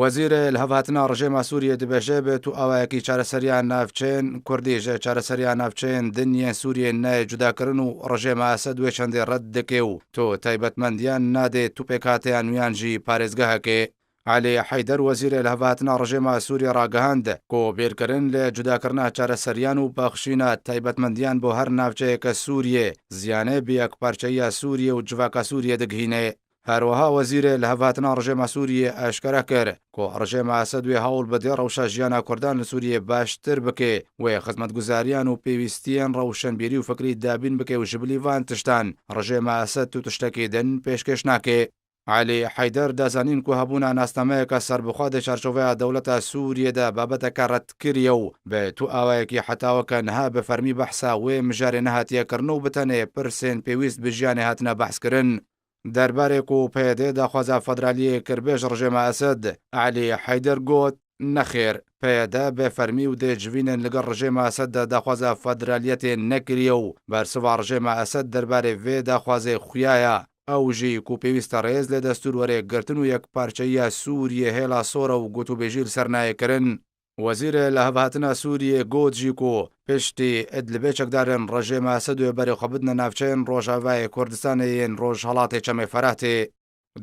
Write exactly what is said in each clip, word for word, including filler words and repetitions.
Wezîrê li hevhatina rejêma Sûriyê dibêje, bi tu awayekî çareseriya navçeyên Kurdî ji çareseriya navçeyên din yên Sûriyê nayê cudakirin û rejêma Esed wê çendê red dike û tu taybetmendiyan nadê tu pêkhateyan wiyan jî parêzgehekê. Elî Heyder, wezîrê li hevhatina rejêma Sûriyê ragihand ku bîrkirin li cudakirina çareseriyan û pexşîna taybetmendiyan bo her navçeyeke Sûriyê ziyanê bi yekparçeyiya Sûriyê û civaka Sûriyê digihîne. Her wiha wezîrê li hevhatina rejêma Sûriyê eşkere kir ku rejêma Esed wê hewl bide rewşa jiyana Kurdan li Sûriyê baştir bike, wê xizmetguzariyan û pêwîstiyên rewşenbîrî û fikrî dabîn bike û ji bilî van tiştan rejêma Esed tu tiştekî din pêşkêş nake. Elî Heyder da zanîn ku hebûna nasnameyeke serbixwe di çarçoveya dewleta Sûriyê de babeteke redkirî ye û bi tu awayekî heta weke niha bi fermî behsa wê mijarê nehatiye kirin û bi tenê pirsên pêwîst bi jiyanê hatine behskirin. Derbarê ku P Y D daxwaza federaliyê kir bê ji rejêma Esed, Elî Heyder got, nexêr, P Y D bi fermî û dê civînên li gel rejêma Esed de daxwaza federaliyetê nekiriye û bersiva rejêma Esed derbarê vê daxwazê xuya ye. Ew jî ku pêwîst e rêz li destûr were girtin û yekparçeyiya Sûriyê hêla sor e û gotûbêjî li ser nayê kirin. Wezîrê li hevhatina Sûriyê got jî ku piştî Idlibê çekdarên rejêma Esed wê berê xwe bidine navçeyên Rojavayê Kurdistanê yên Rojhelatê Çemê Feratê.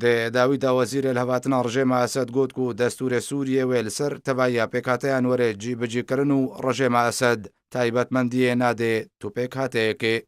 Di dawî de wezîrê li hevhatina rejêma Esed got ku destûrê Sûriyê wê li ser tevahiya pêkhateyan were cîbicîkirin û rejêma Esed taybetmendiyê nadê tu pêkhateyekê.